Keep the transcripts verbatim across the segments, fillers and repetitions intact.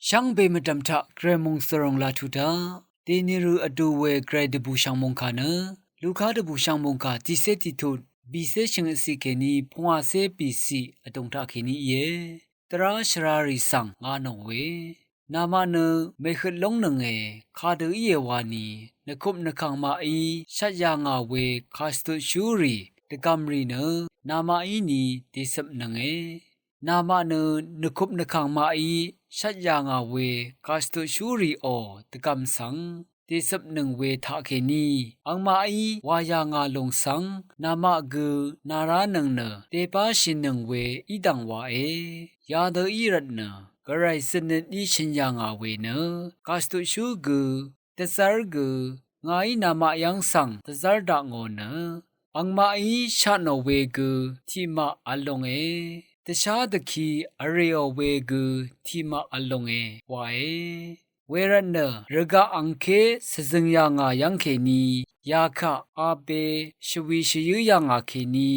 Shvngbe mvdv̀m taq gvray mòngsvròng laq tuq taq dènìrø̀ vdu we gvray dvbùshv̀ng mòngkà nø Luka dvbùshv̀ng mòngkà tiqcé tiqtut bìcé shvngøtcì kèní pungwàcé bìcì vdùng taq kèní íe. Dvrá shvrarì svng nga nò we, namaq nø mèhøt lóngnønge, kadø íe wani nvkup nvkàng maqí shvt yà ngà we kàshvtutshúrì dvgv̀mrì nø namaqí ni dècøpnønge. Namaq nø nvkup nvkàng maqí shvt yà ngà we kàshvtutshúrìò dvgv̀m svng dècøpnøng we taqkèní angmaqí wà yà ngà lùng svng namaq gø nàránøng nø dèbáshìnøng we í dv̀ng wàe. Yadø í rvtnø gvray zøtnøt í shø̀n yà ngà we nø kàshvtutshú gø dvzv́r gø ngàí namaq yv́ng svng dvzv́r dakngò nø angmaqí shatnò we gø tiqmaq v̄l longe, dvshá dvki vrèò we gø tiqmaq v̄l longe wae. Wervtnø rvgaq angké svzøng yà ngà yv́ng kèní yakaq abe shvwi shvyǿ yà ngà kèní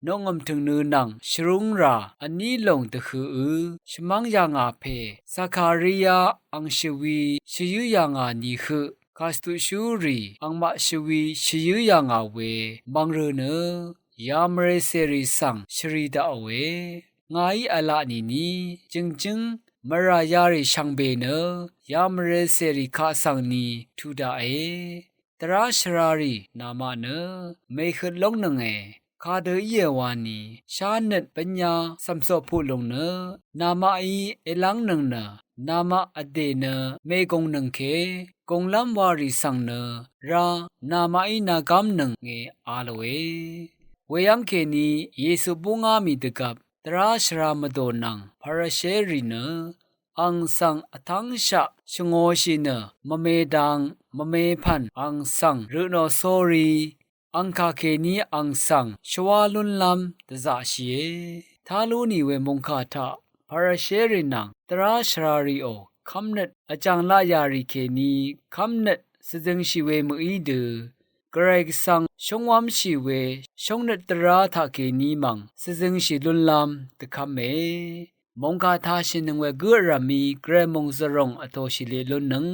noqngø̀m tø̀ngnø nvng shvrúngrà vní lòng dvhøqø shvmv́ng yà ngà pè Zakariya ang shvwi shvyǿ yà ngà ni høq kàshvtutshúrì angmaq shvwi shvyǿ yà ngà we mv̀ngrø̀ nø yamvrecèrì svng shvrì daqòe. Ngàí v̄la nìni jø̀ngjǿng mvrà yarì shvngbe nø yamvrecèrì kaq svng ni tuq daqe. Dvrá shvrarì namaq nø mèhøt lóngnønge, kadø íe wani shánøt bv́nyá cv̀mcoq puq lùng nø namaqí èlv́ngnøng nø namaq vdè nø mègùngnøng ke gùnglv́m warì svng nø rá namaqí nàgámnønge a lòe. Weyv́ng kèní Yesu búngá mì dvgvp dvrá shvra mvdò nvng Parisherì nø ang svng vtv́ngshaq shvngōshì nø mvme dang mvme pv̀n ang svng røtnò sórí angkà kèní ang svng shvwá lúnlv́m dvzaqshìe. Tá lú nì we mòngkà taq Parisherì nvng dvrá shvrarìò kv́mnøt vjàng laq yà rì kèní kv́mnøt svzøngshì we mø̀í dø gvray gvsvng shóngwv́mshì we shóngnøt dvrá taqkèní mv̀ng svzøngshì lúnlv́m dvkv́me. Mòngkà tashìnøng we gǿ vrv̀mí gvray mòngzvròng vtōshì leq lúnnøng